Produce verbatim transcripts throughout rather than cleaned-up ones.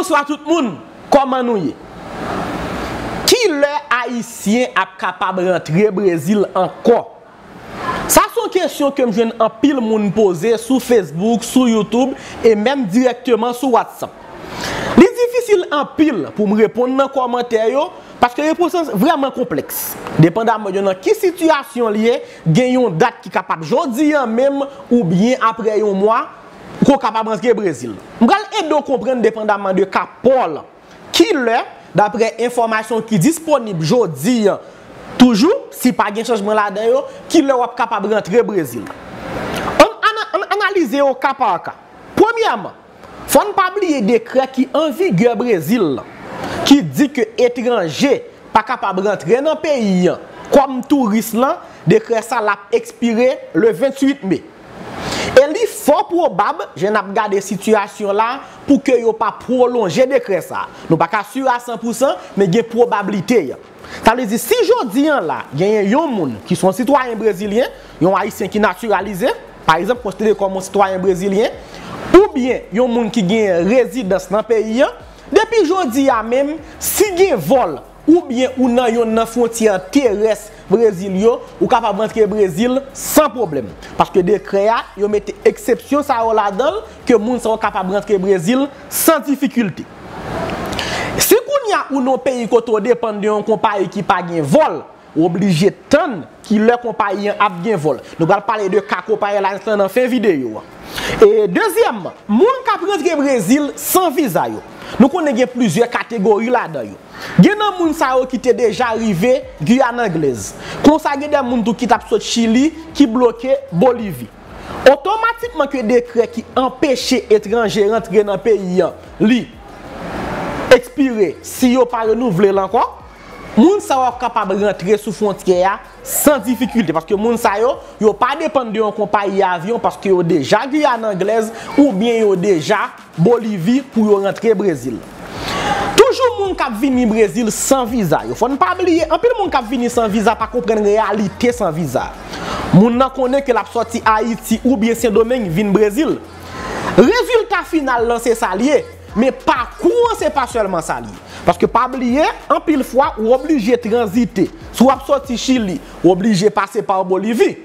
Bonswa tout moun, kòman nou ye? Kilè Ayisyen ap kapab rantre Brezil ankò? Sa se yon kesyon ke m jwenn anpil moun poze sou Facebook, sou YouTube e menm dirèkteman sou WhatsApp. Li difisil anpil pou m reponn nan kòmantè yo, paske repons lan vrèman konplèks. Depandaman de nan ki sitiyasyon l ye, gen yon dat ki kapab jodi a menm oubyen apre yon mwa, ke w kapab rantre Brezil. M pral ede w konprann depandaman de ka pa w lan. Kilè, daprè enfòmasyon ki disponib jodi a, toujou, si pa gen chanjman ladan yo, kilè w ap kapab rantre Brezil? Ann ana-, ann analize yo ka pa ka. Premyèman, fò n pa bliye dekrè ki an vigè Brezil lan, ki di ke etranje pa kapab rantre nan peyi an kòm touris lan, dekrè sa l ap ekspire le venntuit me. E li fò pwobab, jan n ap gade sitiyasyon la, pou ke yo pa pwolonje dekrè sa. Nou pa ka si a san pou san, men gen pwobablite. Sa vle di, si jodi a la, genyen yon moun ki se yon sitwayen brezilyen, yon Ayisyen ki natiralize, pa egzanp, konsidere kòm yon sitwayen brezilyen, oubyen yon moun ki genyen rezidans nan peyi a, depi jodi a menm, si gen vòl, oubyen ou nan yonn nan fwontyè terès Brezil yo, ou kapab rantre Brezil san pwoblèm. Paske dekrè a, yo mete eksepsyon sa yo ladan l, ke moun sa yo kapab rantre Brezil san difikilte. Si kounye a ou nan yon peyi kote w depann de yon konpayi ki pa gen vòl, ou oblije tann kilè konpayi an ap gen vòl. Nou pral pale de ka Copa Airlines lan nan fen videyo a. E dezyèmman, moun k ap rantre Brezil san viza yo. Nou konnen gen plizyè kategori ladan yo. Gen nan moun sa yo ki te deja rive Giyàn Anglèz. Konsa gen de moun tou ki t ap sot Chili, ki bloke Bolivi. Otomatikman ke dekrè ki anpeche etranje rantre nan peyi an, li ekspire, si yo pa renouvle l ankò, moun sa yo ap kapab rantre sou fwontyè a san difikilte, paske moun sa yo, yo pa depann de yon konpayi avyon, paske yo deja Giyàn Anglèz oubyen yo deja Bolivi pou yo rantre Brezil. Toujou moun k ap vini Brezil san viza yo. Fò n pa bliye, anpil moun k ap vini san viza pa konprann reyalite san viza. Moun nan konnen ke l ap sòti Ayiti oubyen Sendomeng vin Brezil. Rezilta final lan se sa l ye, men pakou an se pa sèlman sa l ye. Paske pa bliye, anpil fwa ou oblije tranzite. Si w ap sòti Chili, ou oblije pase pa Bolivi.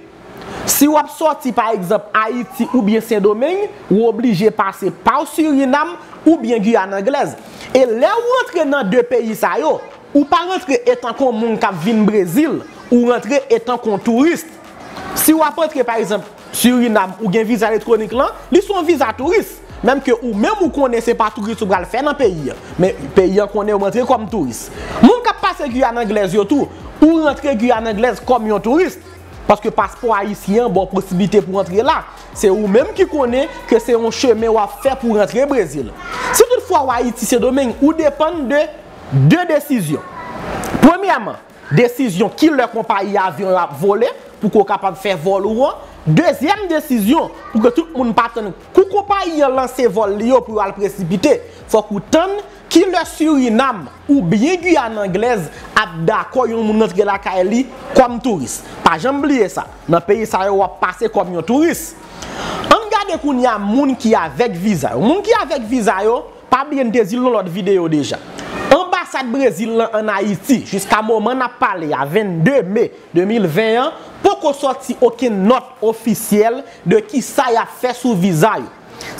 Si w ap sòti, pa egzanp, Ayiti oubyen Sendomeng, ou oblije pase pa Sirinam oubyen Giyàn Anglèz. E lè ou rantre nan de peyi sa yo, ou pa rantre etanke yon moun k ap vin Brezil, ou rantre etanke yon touris. Si w ap rantre, pa egzanp, Sirinam, ou gen viza elektwonik lan, li se yon viza touris. Menm ke ou menm ou konnen se pa touris ou pral fè nan peyi an. Men peyi an konnen ou rantre kòm touris. Moun k ap pase Giyàn Anglèz yo tou, ou rantre Giyàn Anglèz kòm yon touris. Paske paspò ayisyen an ba w posiblite pou w antre la. Se ou menm ki konnen ke se yon chemen w ap fè pou w rantre Brezil. Si toutfwa w Ayiti Sendomeng, ou depann de de desizyon. Premyèman, desizyon kilè konpayi avyon yo ap vole pou ke w kapab fè vòl ou an. Dezyèm desizyon, pou ke tout moun pa tann kou konpayi an lanse vòl li yo pou yo al presipite. Fòk ou tann kilè Sirinam oubyen Giyàn Anglèz ap dakò yon moun rantre lakay li kòm touris. Pa janm bliye sa. Nan peyi sa yo, w ap pase kòm yon touris. Ann gade kounye a moun ki avèk viza yo. Moun ki avèk viza yo, pa bliye n te di l nan lòt videyo deja. Anbasad Brezil lan ann Ayiti, jiska moman n ap pale a, vennde me de mil ven an, poko sòti okenn nòt ofisyèl de kisa y ap fè sou viza yo.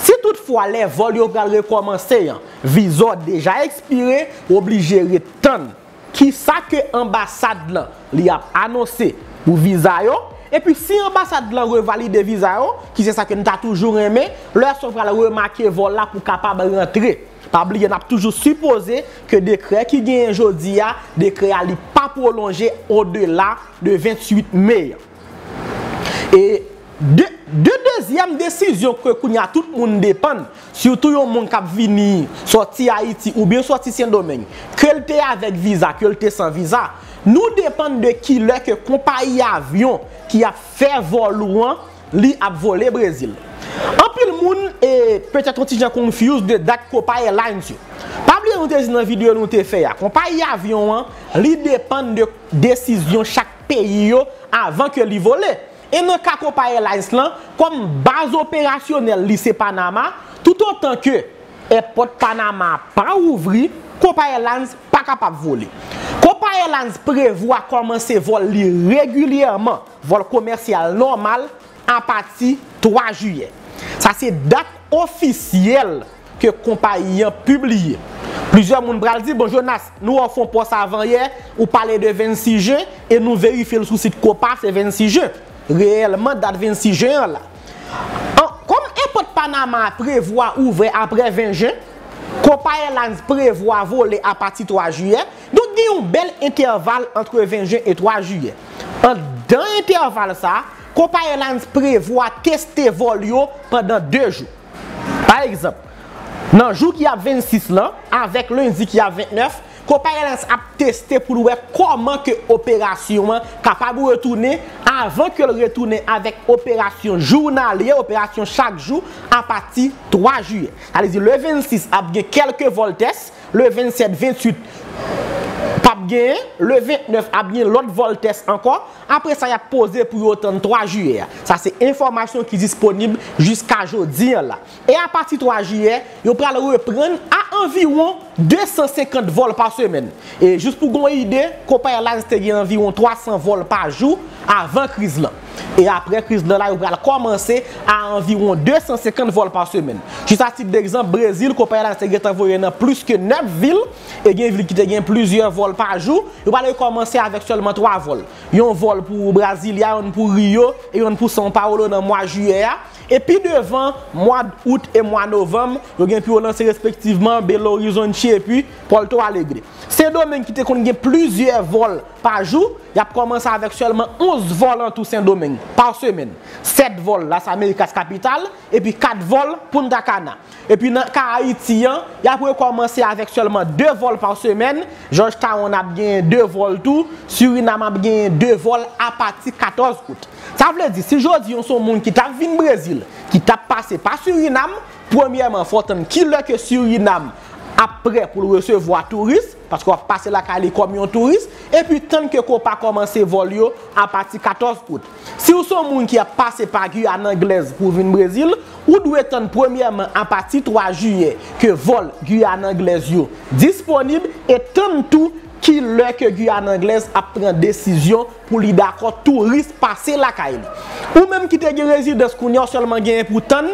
Si toutfwa lè vòl yo pral rekòmanse an, viza w deja ekspire, w oblije ret tann kisa ke anbasad lan li ap anonse pou viza yo, epi si anbasad lan revalide viza yo, ki se sa ke n ta toujou renmen, lè sa w pral remake vòl la pou w kapab rantre. Pa bliye, n ap toujou sipoze ke dekrè ki genyen jodi a, dekrè a li pa pwolonje odela de venntuit me. E de, de dezyèm desizyon ke kounye a tout moun depann, sitou yon moun k ap vini sòti Ayiti oubyen sòti Sendomeng, ke l te avèk viza, ke l te san viza, nou depann de kilè ke konpayi avyon ki ap fè vòl ou an, li ap vole Brezil. Anpil moun, e, petèt yon ti jan confuse de dat Copa Airlines yo. Pa bliye nou te di nan videyo nou te fè a, konpayi avyon an, li depann de desizyon chak peyi yo avan ke li vole. E nan ka Copa Airlines lan, kòm baz operasyonèl li se Panama, toutotan ke èpòt Panama a pa ouvri, Copa Airlines pa kapab vole. Copa Airlines prevwa kòmanse vòl li regilyèman, vòl komèsyal nòmal, apati twa jiyè. Sa se dat ofisyèl ke konpayi an pibliye. Plizyè moun pral di, "Bon, Jonas, nou wè w fè yon pòs avanyè, ou pale de vennsis jen, e nou verifye l sou sit Copa, se vennsis jen." Reyèlman, dat vennsis jen an la. An, kòm èpòt Panama a prevwa ouvè apre ven jen, Copa Airlines prevwa vole apati twa jiyè, donk gen yon bèl entèval ant ven jen e twa jiyè. Anndan entèval sa a, Copa Airlines prevwa teste vòl yo pandan de jou. Pa egzanp, nan jou ki ap vennsis lan, avèk lendi ki ap ventnèf, Copa Airlines ap teste pou l wè kòman ke operasyon an kapab retounen avan ke l retounen avèk operasyon jounalye, operasyon chak jou, apati twa jiyè. Sa vle di, le vennsis ap gen kèlke vòl tès, le vennsèt, venntuit p ap genyen, le ventnèf ap gen lòt vòl tès ankò. Apre sa, y ap poze pou yo tann twa jiyè a. Sa se enfòmasyon ki disponib jiska jodi an la. E apati twa jiyè, yo pral reprann a anviwon de san senkant vòl pa semèn. E jis pou gon ide, Copa Airlines te gen anviwon twa san vòl pa jou avan kriz lan. E apre kriz lan la, yo pral kòmanse a anviwon de san senkant vòl pa semèn. Jis a tit degzanp, Brezil, Copa Airlines te gentan voye nan plis ke nèf vil, e gen vil ki te gen plizyè vòl pa jou, yo pral rekòmanse avèk sèlman twa vòl. Yon vòl pou Brasilia, yonn pou Rio, e yonn pou São Paulo nan mwa jiyè a. E pi devan, mwa out e mwa novanm, yo gen pou yo lanse respektivman Belo Horizonte epi Porto Alegre. Sendomeng ki te konn gen plizyè vòl pa jou, y ap kòmanse avèk sèlman onz vòl an tou Sendomeng pa semèn. Sèt vòl Las Américas Capital, epi kat vòl Punta Cana. Epi nan ka Ayiti an, y ap rekòmanse avèk sèlman de vòl pa semèn. Georgetown ap genyen de vòl tou. Surinam ap genyen de vòl apati katòz out. Sa vle di, si jodi yon se yon moun ki t ap vin Brezil, ki t ap pase pa Surinam, premyèman, fò w tann kilè ke Surinam ap prè pou l resevwa touris, paske w ap pase lakay li kòm yon touris, epi tann ke Copa kòmanse vòl yo apati katòz out. Si w se yon moun ki ap pase pa Giyàn Anglèz pou w vin Brezil, ou dwe tann premyèman apati twa jiyè ke vòl Giyàn Anglèz yo disponib e tann tou kilè ke Giyàn Anglèz ap pran desizyon pou li dakò touris pase lakay li. Ou menm ki te gen rezidans kounye a, w sèlman genyen pou w tann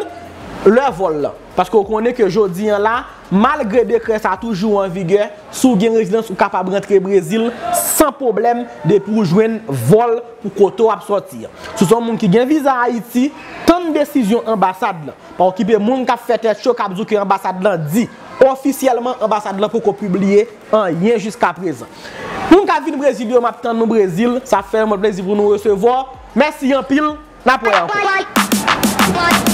lè vòl lan. Paske w konnen ke jodi an la, malgre dekrè sa toujou an vigè, si w gen rezidans, ou kapab rantre Brezil san pwoblèm depi w jwenn vòl pou kote w ap sòti an. Si w se yon moun ki gen viza Ayiti, tann desizyon anbasad lan. Pa okipe moun k ap fè tèt cho, k ap di w ke anbasad lan di. Ofisyèlman, anbasad lan poko pibliye anyen jiska prezan. Moun k ap vin Brezil yo, m ap tann nou Brezil. Sa fè yon plezi pou nou resevwa w. Mèsi anpil. N ap wè ankò.